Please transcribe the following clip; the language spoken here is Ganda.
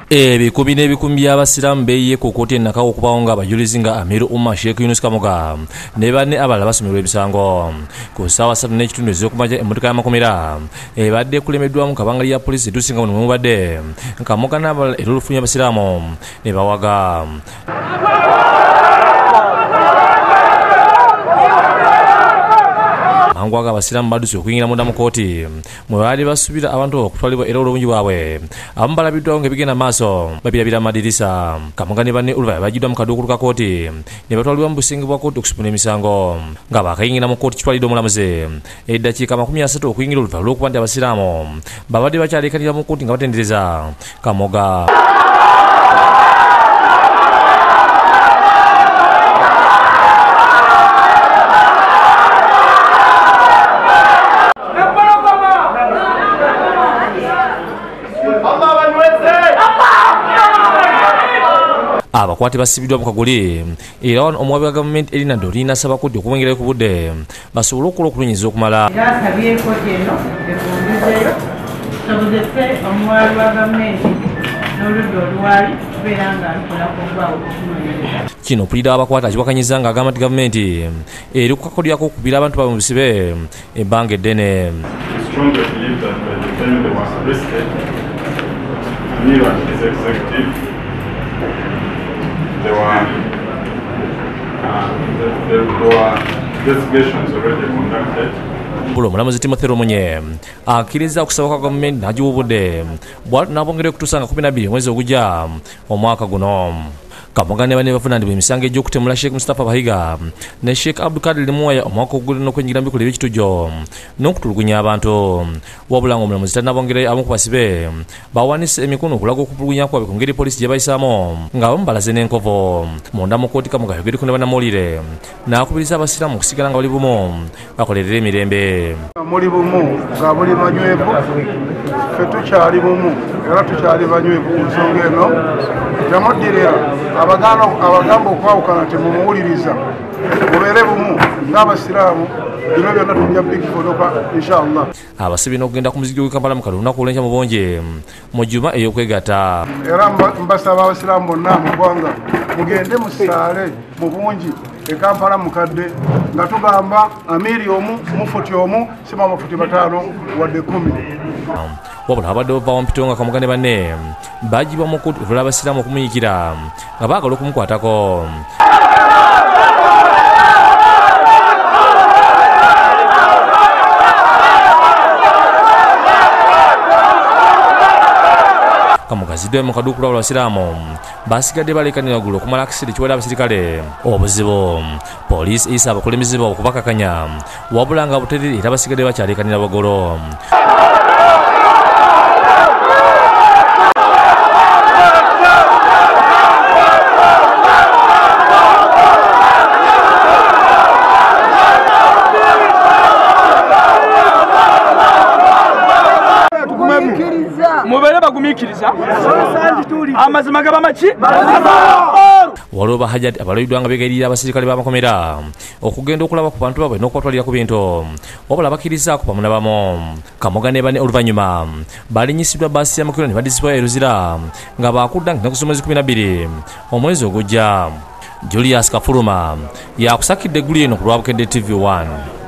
Ebikumi n'ebikumi by'abasiraamu beeyiye ku kkooti e Nakawa okubaawo ng'abajulizi nga Amiru Umar Sheikh Yunus Kamoga ne banne abalala basomerwa emisango. Ku ssaawa 3:30 ez'okumakya emmotoka y'amakomera ebadde ekulembeddwamu kabangali ya poliisi etuuse nga muno mwe mubadde Kamoga n'abalala era olufunye abasiraamu ne bawaga. Mangu ago abasiraamu badduse okuyingira munda mu kkooti mwe baali basuubira abantu okutwalibwa era olw'obungi bwabwe abamu balabiddwawo ng'ebigenda maaso babirabira mu madirisa. Kamoga ne banne oluvannyuma baggyiddwa mu kaduukulu ka kkooti ne batwalibwa mu busenge bwa kkooti okusumula emisango. Nga baakayingira mu kkooti kitwalidde omulamuzi eddakiika 30 okuyingira oluvannyuma lw'okuba nti abasiraamu babadde bakyaleekanira mu kkooti nga batendereza Kamoga. Abakwate basibiddwa mu kaguli era wano omuwabi wa gavumenti Elina Dorina asaba kkooti okubongerayo ku budde basobole okukola okunoonyereza okumala. Era asabye kkooti eno efungizeeyo tusobozese omuwabi wa gavumenti n'oludda oluwali okubeera nga lukola ku ggwawo okunoonyereza. Kino pulida w'abakwate akiwakanyizza ng'agamba nti gavumenti eri ku kakodyako okukubira abantu baabwe mu bisibe ebbanga eddene. There were investigations already conducted. Bulo omulamuzi Timothy Rumunye akkiriza okusaba kwa gavumenti n'agiwa obudde bw'atyo n'abongerayo okutuusa nga 12 omwezi ogujja omwaka guno. Kamoga ne banne bavunaanibwa emisango egy'okutemula Sheikh Mustapha Bahiga ne Sheikh Abdulkadir Limuwaya omwaka ogugudde n'okwenyigira mu bikolwa eby'ekitujjo n'okutulugunya abantu. Wabula ng'omulamuzi tannabongerayo abamu ku basibe bawanise emikono okulaga okutulugunya kwabwe ku ngeri poliisi gye bayisaamu ng'abamu balaze n'enkovu. Munda mu kkooti Kamoga ayogeddeko ne bannamawulire n'akubiriza abasiraamu okusigala nga bali bumu bakolerere emirembe. Muli bumu nga buli banywevu, ffe tukyali bumu era tukyali banywevu ku nsonga eno. Temuddirira abagamba okwawukana temumuwuliriza, mubeere bumu ng'abasiraamu, bino byonna tujja bikivonoka inshallah. Abasibe n'okugenda ku muzikiti gw'e Kampala Mukadde olunaku olw'enkya mu bungi mu Juma ey'okwegatta. Era mbasaba abasiraamu bonna mu ggwanga mugende musaale mu bungi e Kampala Mukadde nga tugamba amiiri omu, mufuti omu, si mafuti 5 wadde 10. Wabula abadde bava mpito nga Kamoga ne banne baggyibwa mu kkooti olwa abasiraamu okumuyikira nga baagala okumukwatako. Kamoga azziddwayo mu kaduukulu abasiraamu basigadde baleekanira waggulu okumala akaseera ekiwadde abasirikale obuzibu. Poliisi eyise abakulembeze baabwe okubakakanya wabula nga buterere era basigadde bakyaleekanira waggulu. Mubeere bagumiikiriza amazima gaba maki. Waliwo bahajjati abalabiddwa nga beegayirira abasirikale b'amakomera okugenda okulaba ku bantu baabwe n'okubatwalira ku bintu wabula bakkirizaako pamu n'abamu. Kamoga ne banne oluvannyuma balinyisiddwa bbaasi ya Mukirwa ne baddizibwayo e Luzira nga baakudda ng'ennaku z'omwezi 12 omwezi ogujja. Julius Kafuluma yakusakidde eggulu eno ku lwa Bukedde TV 1.